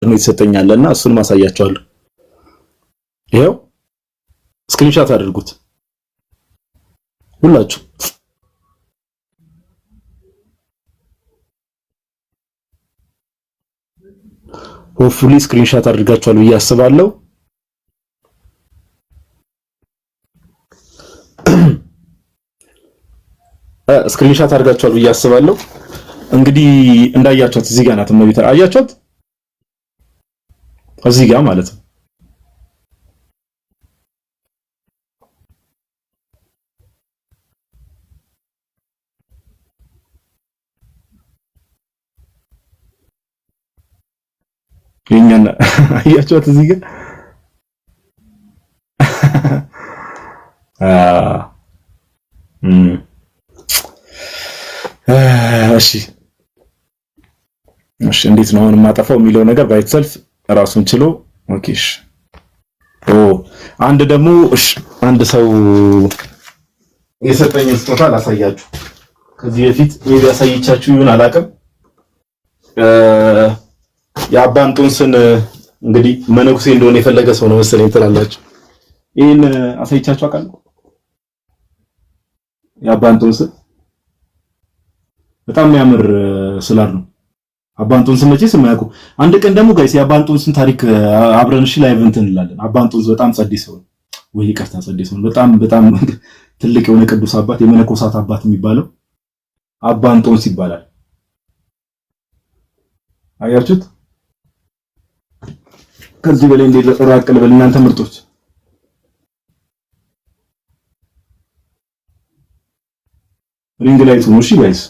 ነው የተሰጠኛለና እሱን ማሳያቸዋለሁ። ይኸው screenshot አድርጉት ሁላችሁ። Hopefully screenshot አድርጋችኋል ብዬ አስባለሁ። Screenshot አድርጋችኋል ብዬ አስባለሁ። እንግዲህ እንዳያችኋት እዚህ ጋር ናት እመቤታ፣ አያችኋት? እዚህ ጋር ማለት ነው። የኛና አያችኋት እዚህ ጋር። እሺ እሺ፣ እንዴት ነው አሁን የማጠፋው የሚለው ነገር by itself ራሱን ችሎ okay። እሺ፣ ኦ አንድ ደግሞ እሺ፣ አንድ ሰው የሰጠኝን ስጦታ ላሳያችሁ። ከዚህ በፊት maybe አሳይቻችሁ ይሁን አላውቅም። የአባ እንጦንስን እንግዲህ መነኩሴ እንደሆነ የፈለገ ሰው ነው መሰለኝ ትላላችሁ። ይሄን አሳይቻችሁ አውቃለሁ። የአባ እንጦንስን በጣም የሚያምር ስላር ነው። አባ እንጦንስን መቼስ የማያውቁ አንድ ቀን ደግሞ guys የአባ እንጦንስን ታሪክ አብረን እሺ live እንትን እንላለን። አባ እንጦንስ በጣም ጸዴ ሰው ነው። ወይ ይቅርታ ጸዴ ሰው ነው። በጣም በጣም ትልቅ የሆነ ቅዱስ አባት፣ የመነኮሳት አባት የሚባለው አባ እንጦንስ ይባላል። አያችሁት? ከዚህ በላይ እንዴት ራቅ ልበል እናንተ ምርጦች። Ring light ነው። እሺ guys